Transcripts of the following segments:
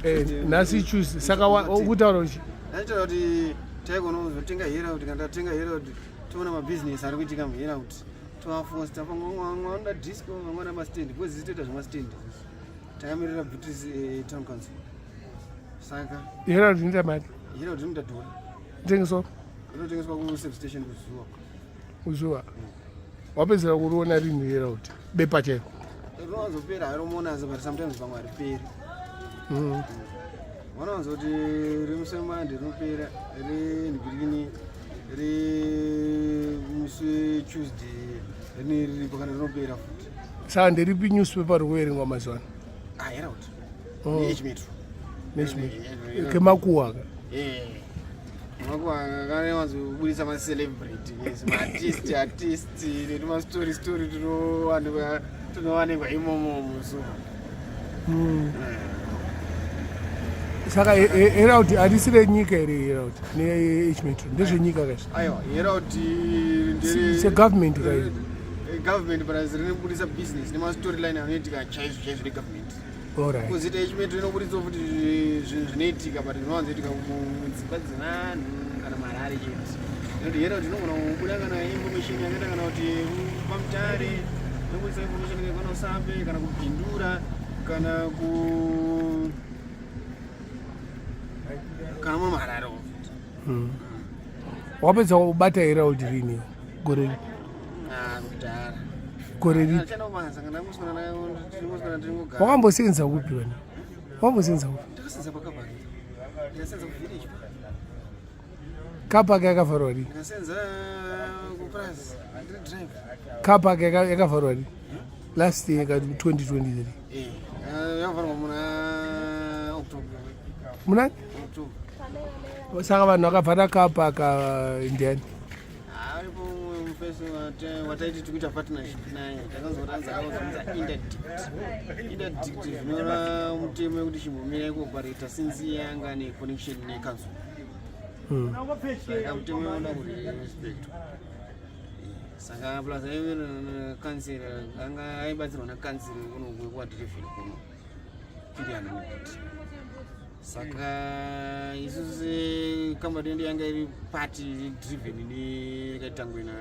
Eh, nhasi Tuesday, saka ukutaura uchi Ndaitaura kuti taigona kuzotenga Herald. Kana tatenga Herald, toona mabhizinesi ari kuitika muHerald, toafosta. Pamwe vamwe vanoda disco, vamwe vanoda mastand, because isu toita zvemastand isusu. Takamirira British Town Council, saka Herald inoita mari. Herald inoita dhora. Tengeswa? Inotengeswa kuservice station kuZuva. Kuzuva. Wapedzera kuriona rini Herald, bepa chaiko? Rinowanzopera haro muonazo, but sometimes pamwe hariperi. Vanowanzoti remusemande rinopera, renhikirikini remusi Tuesday rine riripo, kana rinopera futi. Saka nderipi newspaper riri kuverengwa mazuva ano? Ah, Herald. Oh. NeH-Metro. NeH-Metro. Kemakuwa ka? Makuwa kanowanzobudisa macelebrity, maartist, artist netumastory story tunowanikwa imomomo, so Saka Herald harisi renyika here? Herald neH-Metro ndezvenyika kaizvi? Aiwa, Herald ndere Segovernment kai? Government, but rinobudisa business nemastoryline anoitika chaizvo chaizvo negovernment. Kuzita H-Metro inobuditsawo futi zvinhu zvinoitika, but zvinowanzoitika mudzimba dzevanhu kana marare chete. Nekuti Herald inogona kubuda kana information yakaita kana kuti paMutare, inobudisa information kana Usambe, kana kuBindura, kana ku kana muMarare. Wapedza kubata Herald rini, gore ripi? Ah, kudhara. Gore ripi? Ndingogara. Wakambosenza kupi wena? Wakambosenza kupi? Ndakasenza pakabhaki, ndikasenza kuvillage. Car park yakavharwa rini? Ndikasenza kupurazi, ndiri driver. Car park yakavharwa rini last year, ka 2023? Eh, yakavharwa muna October. Munani? October. Saka vanhu vakavhara car park ndiani? Aripo mufesi wataiti tikuita partnership naye. Takanzwa kuti anzi akazonza interdict. Interdict zvinora mutemo wekuti chimbomirai kuoperata since yanga neconnection necouncil. Saka mutemo unoda kuti respect. Saka plus kanseri anga aibatsirwa nakanseri kuno kuwadrivheni kuno Kiriana Muguti. Saka isusu sekambani yedu yanga iri party driven nerekaitangwena,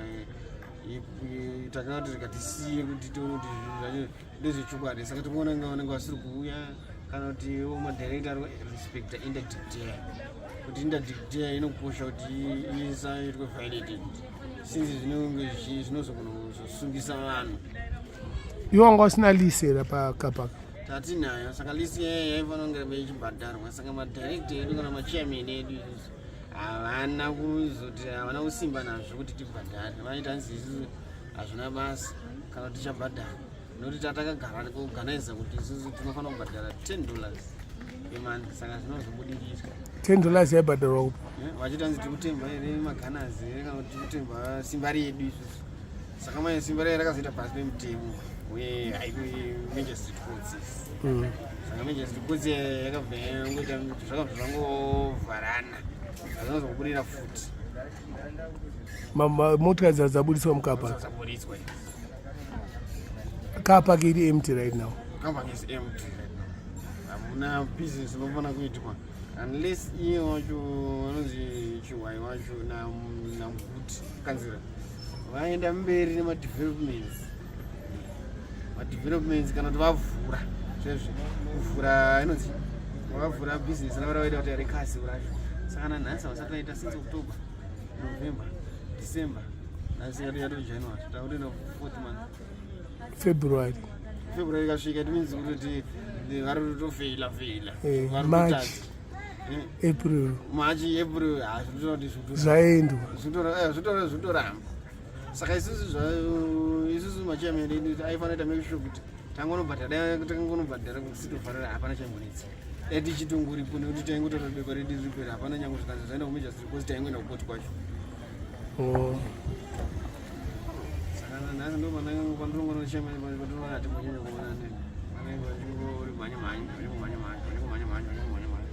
takati rikatisiye kuti tione kuti zvinhu zvacho ndezvechokwadi. Saka tikuona nga vanenge vasiri kuuya, kana kuti madirector ari respecta interdict, kuti interdict inokosha kuti isaitwe violated, since zvinonge zvinozogona kuzosungisa vanhu. Iwe wanga usina lease here pacar park? Tatinayo. Saka lease yayo yaifanira kunge ichibhadharwa. Saka madirector edu kana machairman edu isusu havana kuzoti, havana kusimba nazvo kuti tibhadhare. Vaita nzi isusu hazvina basa kana kuti tichabhadhara, nokuti tatakagara kuorganiza kuti isusu tinofanira kubhadhara $10 emonth. Saka zvinozobudiriswa. $10 yaibhadharwa kupi? Vachiti anzi tiri kutemba here maganazi here, kana kuti tiri kutemba simba redu isusu. Saka manje simba reye rakazoita pasi pemutemo wemagistrate courts. Saka magistrate courts yakabva yangoita zvakabva zvangovharana, hazvinozobudirira futi. Motikari dzabudiswa mucar park? Dzaburitswa. Car park iri empty right now? Car park is empty right now. Hamuna business inofana kuitwa unless iye wacho anonzi Chihwai wacho naMuguti kanzira vaenda mberi nemadevelopments, madevelopments, kana kuti vavhura zvezvi kuvhura inonzi vakavhura business ravo ravaida kuti rekasi racho. Saka nanhasi havasati vaita, since October, November, December, nhasi yato January, takutoenda fourth month. February. February ikasvika, it means kuti vari kutofeila feila. March, April. March, April, hazvinotora kuti Zvaendwa. Zvotoramba. Saka isusu isusu machairman edu aifanira kuita make sure kuti tangonobhadhara, tangonobhadhara kuti sitovharira, hapana chaimbonetsa. Dai tichitongoripo, nekuti taingotora bepa redu ripera, hapana nyange zvikanzi zvaenda kumagistrate court, taingoenda kukoti kwacho. Saka nhasi ndo pandinongoona chairman, pandinoona hatimbonyanya kuona vanenge vachingori mhanya mhanya, vachingomhanya mhanya, vachingomhanya mhanya, vachingomhanya mhanya.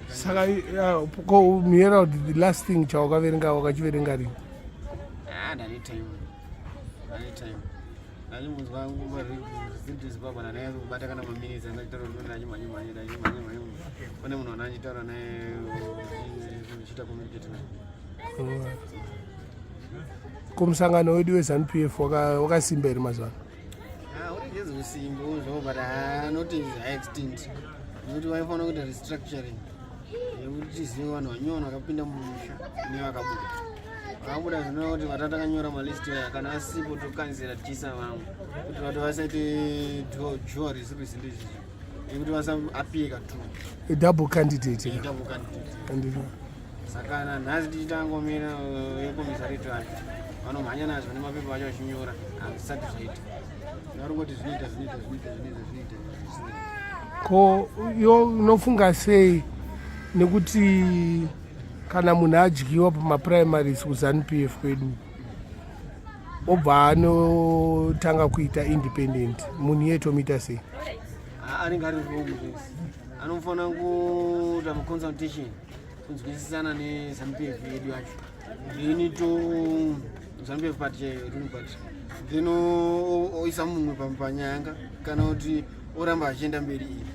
Saka ko muHerald, the last thing chawakaverenga wakachiverenga rini? Ah, ndane time, ndane time. Ndachimunzwa kumaredio Zimbabwe ndananyatso kubata kana maminitsi andachitaura kuti ndachimhanyimhanye ndachimhanyimhanye pane munhu wandachitaura naye uchiita communicate naye. Ko musangano wedu weZanu PF wakasimba here mazuva ano? Ah, uregedze kusimba uzvo but not high extent nekuti vaifanira kuita restructuring yekuti tizive vanhu vanyowani vakapinda mumusha nevakabuda. Vakabuda zvinoreva kuti vatatakanyora malist aya kana asipo tokanzera tichiisa vamwe kuti vati vasaite dual risipi zinto izvizvi yekuti vasaapie ka two double candidate. Double candidate. Saka nanhasi tichitangomira yekomisareti vacho vanomhanya nazvo nemapepa vacho vachinyora, hazvisati zvaita. Varongoti zvinoita, zvinoita, zvinoita, zvinoita, zvinoita, zvinoita. Ko yo unofunga sei nekuti kana munhu adyiwa pamaprimaries kuZanu PF kwedu obva anotanga kuita independent, munhu iye tomuita sei? Anenge ari wrong zvese. Anofanira kuita maconsultation, kunzwisisana neZanu PF yedu yacho, then to ZANU PF party chaiyo, ruling party, then oisa mumwe panyanga kana kuti oramba achienda mberi iyi.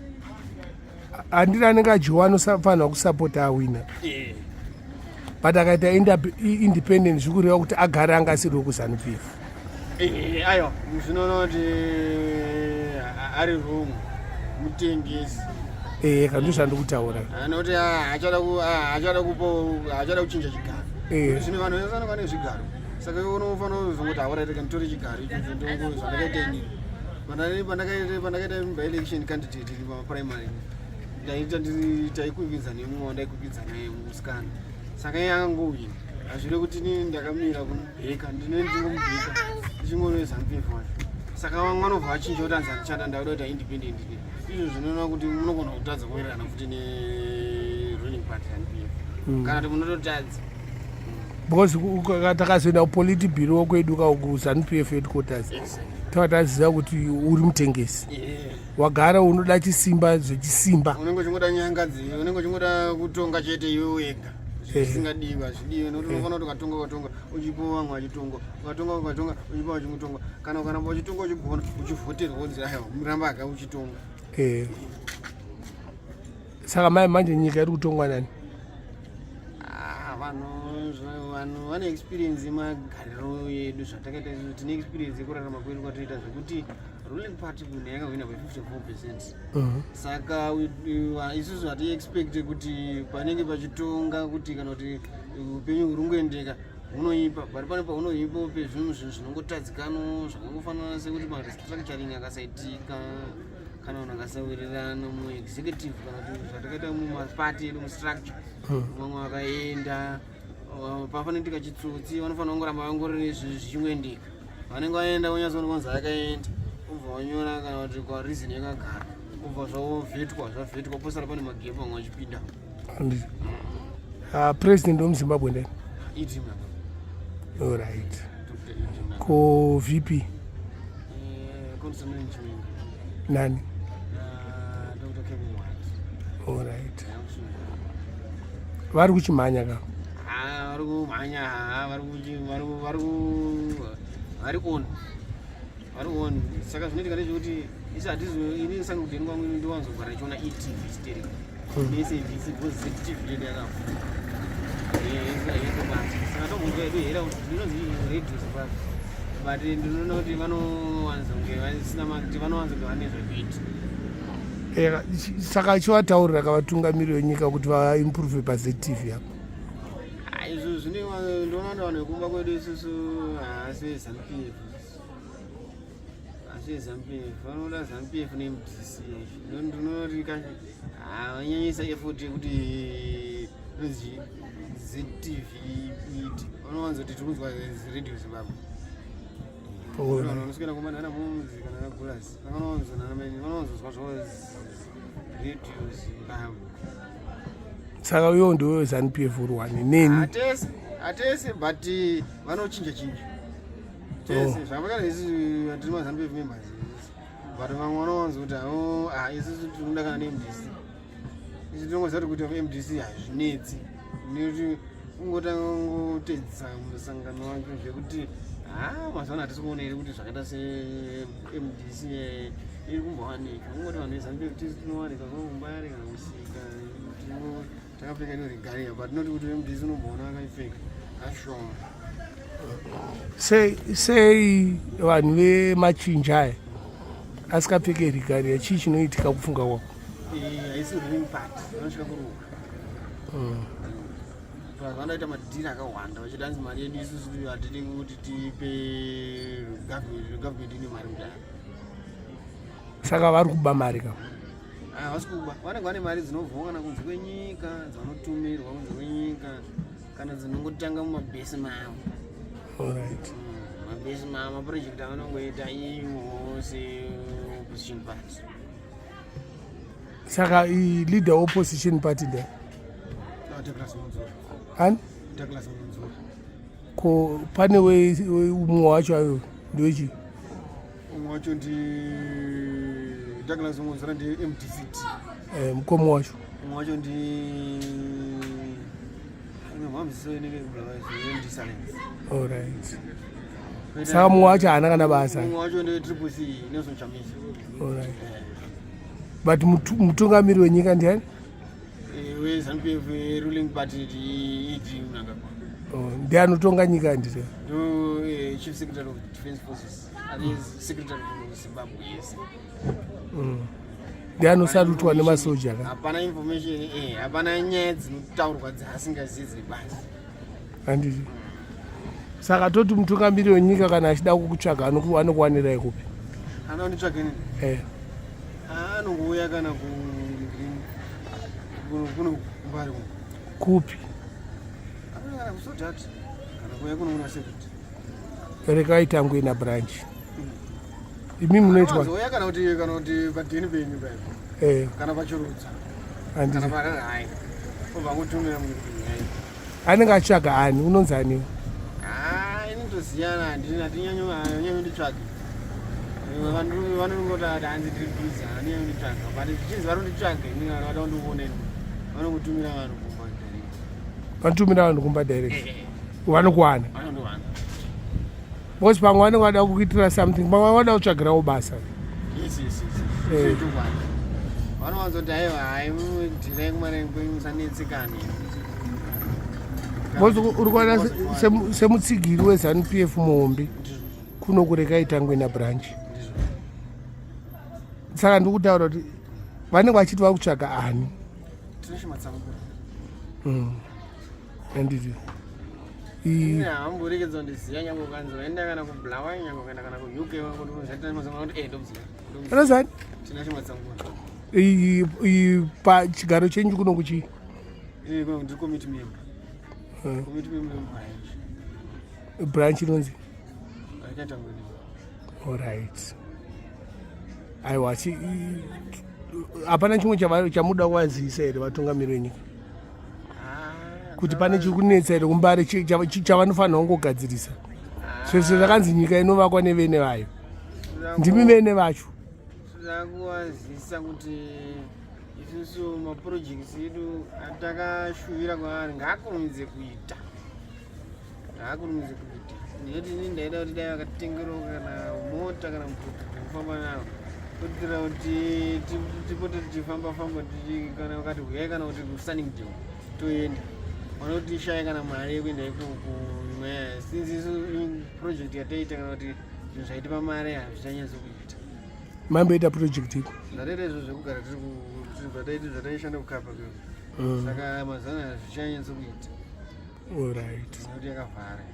Handiri anenge adyiwa anofanirwa kusapota awina, but akaita independent zvikureva kuti agare anga asiri wekuZanu PF. Aiwa, zvinoona kuti ari wrong, mutengesi. Ee, kana ndo zvandiri kutaura. Anoti haachada kupo, haachada kuchinja chigaro. Zvino vanhu vese vanenge vane zvigaro, saka iwe unofanira kuzongoti hauraite nditore chigaro ichocho. Ndongo zvandakaita inini pandakaita by-election candidate pamaprimary, ndaita taikwikwidza nemumwe wandaikwikvidza naye musikana, saka iye akangowina. Hazvire kuti inini ndakamira kumubheka, ndine ndingomubheka ndichingove ZANU PF wacho. Saka vamwe vanobva vachinja kuti anzi handichada, ndakuda kuita independent. Izvo zvinoona kuti munogona kutadza kuwirirana futi neruling party ZANU PF, kana kuti munototadza. Because takazoenda kupolitburo kwedu kuZanu PF headquarters, tava taziva kuti uri mutengesi, wagara unoda chisimba, zvechisimba. Unenge uchingoda nyangadzi, unenge uchingoda kutonga chete iwe wega, zvisingadiwi hazvidiwi, nekuti unofanira kuti ukatonga, ukatonga uchipa vamwe vachitonga, ukatonga, ukatonga uchipa vachingotonga, kana ukaramba uchitonga uchigona, uchivhoterwa kunzi aiwa, muramba aka uchitonga. Saka mai manje nyika iri kutongwa nani? Ah, vanhu vane experience yemagariro edu zvatakaita isusu. Tine experience yekurarama kwedu kwatoita zvekuti ruling party kunhu yakahwina by 54%. Saka isusu hatiexpecte kuti panenge pachitonga kuti kana kuti upenyu huri kungoendeka hunoipa, but pane paunoipa pezvinhu zvinhu zvinongotadzikano zvakangofanana sekuti marestructuring akasaitika, kana vanhu vakasawirirana muexecutive, kana kuti zvatakaita mumapati edu mustructure, vamwe vakaenda, pafanoitika chitsotsi, vanofanira kungoramba vangori zvichingoendeka. Vanenge vaenda vonyatsoona kwanzi akaenda, ubva wanyora kana kuti kwareason yakagara, ubva zvavhetwa, zvavhetwa, posara pane magepu, vamwe vachipinda. President wemuZimbabwe ndani? ED Mnangagwa. Alright. Dr. ED Mnangagwa. Ko VP? Constantine Chiwenga. Nani? Dr. Kevin White. Alright, vari kuchimhanya ka? Ah, vari kumhanya, ha, vari on, vari on. Saka zvinoitika ndezvekuti isi hatizo ini sange kudeni kwangu ini ndiwanzogara ndichiona eTV stereo neSABC because ZTV yedu yakafa yetobata. Saka tombonzwa yedu here inonzi Radio Zimbabwe, but ndinoona kuti vanowanzonge vasina kuti vanowanzonge vane zvekuita. Saka chivataurira kavatungamiri venyika kuti vaimprove paZTV apo. Ah, izvo zvine ndinoona kuti vanhu vekumba kwedu isusu haasi ZANU PF, asi ZANU PF vanoda ZANU PF neMDC. Ndinoti vanyanyisa effort yekuti inonzi ZTV iti vanowanzoti tiri kunzwa Radio Zimbabwe. Vanhu vanoswera kumba nana momzi kana nagulasi vanowanzonzwa zvavo Radio Zimbabwe. Saka uyo ndiwe ZANU PF uri wani neni? Hatese, hatese, but vanochinja chinja tese. Zvakakana isusu tiri maZANU PF members isusu, but vamwe vanowanza kuti avo, ah, isusu tiri kuda kana neMDC. Isu tinongoziva kuti kuita MDC hazvinetsi nekuti ungotanga ngotedzisa musangano wacho zvekuti Ah, mazuva ano hatisi kuona here kuti zvakaita semdc eh, iri kumbowanika kungoti vanhu vezambia tisu tinowanika kumbare kana kusika takapfeka ino regalia but not kuti mdc unomboona akaipfeka ashoma sei sei vanhu vemachinja aya asikapfeke regalia chii chinoitika kufunga kwako eh, haisi ruling party vanosvika kuruka mm. Plus vanoita madhiri akawanda vachiti hanzi mari yedu isusu hatidi kuti tipe government government ine mari kudai. Saka vari kuba mari ka? Ah, havasi kuba. Vanenge vane mari dzinobvawo kana kunze kwenyika, dzavanotumirwa kunze kwenyika kana dzinongotanga mumabhesi mavo. Alright. Mm, mabhesi mavo, maproject avanongoita iwo seopposition party. Saka leader opposition party there. Ani? Ko pane umwe wacho ayo ndewechi? Umwe wacho ndi Douglas Mwonzora ndi MDCT. Eh, mukoma wacho. Umwe wacho ndi All right. Saka mumwe wacho haana kana basa. Mumwe wacho ndi Triple C Nelson Chamisa. All right. But mutungamiri wenyika ndiani? Eh, weZanu-PF eh, ruling party ED Mnangagwa. Oh, ndiye anotonga nyika handiti? Ndo eh, chief secretary of defense forces ari secretary of Zimbabwe yes. Ndiye anosarutwa nemasoja ka? Hapana information eh, hapana nyaya dzinotaurwa dzaasingazivi dziri basa. Handiti? Saka toti mutungamiri wenyika kana achida kukutsvaga anokuwanirai kupi? Anonditsvaga inini? Eh. Ah, anongouya kana ku kuno kumbari kuno. Kupi? Anouya kana kuSodat kana kuuya kuno kuna Sekuti. Rekai Tangwena branch. Imi munoitwa? Anouya kana kuti kana kuti padheni penyu paipo. Eh. Kana pachirudza. Handiti. Kana pararahai. Obva angotumira munhu kuti nhai. Anenge achitsvaga ani? Unonzi ani? Ah, ini ndosiyana, handina hatinyanyo nditsvage. Vanongoti hanzi tiri busy, hanyanyo nditsvaga. But zvichinzi vari kunditsvaga ini kana vada kundiona ini. Vanokutumira vanhu kumba direct. Vanotumira vanhu kumba direct. Eh, eh. Vanokuwana. Vanondiwana. Because pamwe vanenge vada kukuitira something, pamwe vada kutsvagirawo basa. Yes. Eh. Vanowanzoti aiwa hai dhirai kumari kwenyu musanetsekane. Because uri kuona semutsigiri weZanu PF muhombe kuno kurekai Tangwena branch. Saka ndiri kutaura kuti vanenge vachiti vari kutsvaga ani. Handiti. Hamborekedza kundiziva nyangwe ukanzi waenda kana kuBulawayo nyangwe ukaenda kana kuUK kuti eh ndomuziva. Anozani? Tinashe Matsangura. Pachigaro chenyu kuno kuchii? Eh kuno ndiri committee member. Committee member branch. Branch inonzi? Akaita ngwene. All right. Aiwa, hapana chimwe chamuda kuvaziisa here vatungamiri venyika? Kuti pane chiri kunetsa here kuMbare chavanofanira kungogadzirisa? Zvese zvakanzi nyika inovakwa nevene vayo. Ndimi vene vacho. Tinoda kuti isusu maprojects edu atakashuvira kwavari ngaakurumidze kuita. Ngaakurumidze kuita. Nekuti ini ndaida kuti dai vakatengerawo kana mota kana mudhudhudhu kufamba nawo. Kuitira kuti tipote tichifamba famba kana vakati huyai kana kuti kuSunningdale toenda. Vanoti tishaya kana mari yekuenda ikoko. Since isu project yataita kana kuti zvinhu zvaitipa mari hazvichanyatso kuita. Mamboita project ipi? Zvataita izvo zvekugara tiri zvataiti zvataishanda kukapa kwedu. Saka mazuva ano hazvichanyatso kuita. All right. Nekuti yakavhara.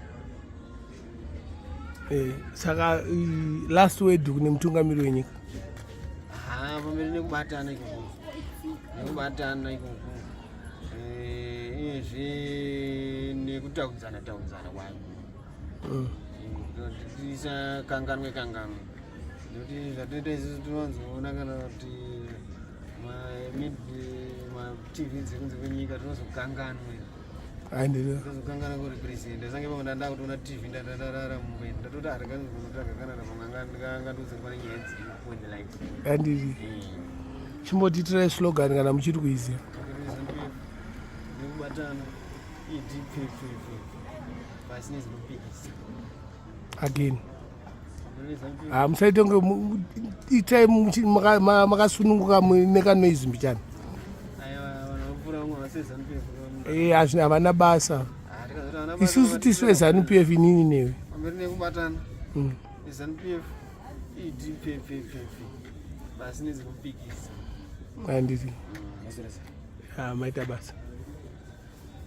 Saka last word kune mutungamiri wenyika. Ha, pamberi nekubatana ikoko. Nekubatana ikoko. Uyezve nekutaudzana taudzana kwayo. Tisakanganwe kanganwe. Nekuti zvatinoita isusu tinowanzoona kana kuti ma-TV dzekunze kwenyika tinozokanganwe. Tinozokanganwa kurepresenta. Sange pamwe ndanda kutoona TV ndatarara mumba ndatoti harikanotsvaga kana pamwe angandiudza pane nyaya dziripo and like. Handiti. Chimbotiitirai slogan kana muchiri kuiziva. Nekubatana EDPPP. Pasi nezinopikisa. Again. Ah, musaite kunge itai makasununguka nekanoizi mbichana. Eh, hazvina havana basa. Ah, Isusu tisu veZanu PF inini newe. Pamberi nekubatana. ZANU PF ED P P P P. Basi nezvinopikisa. Handiti. Ah, maita basa.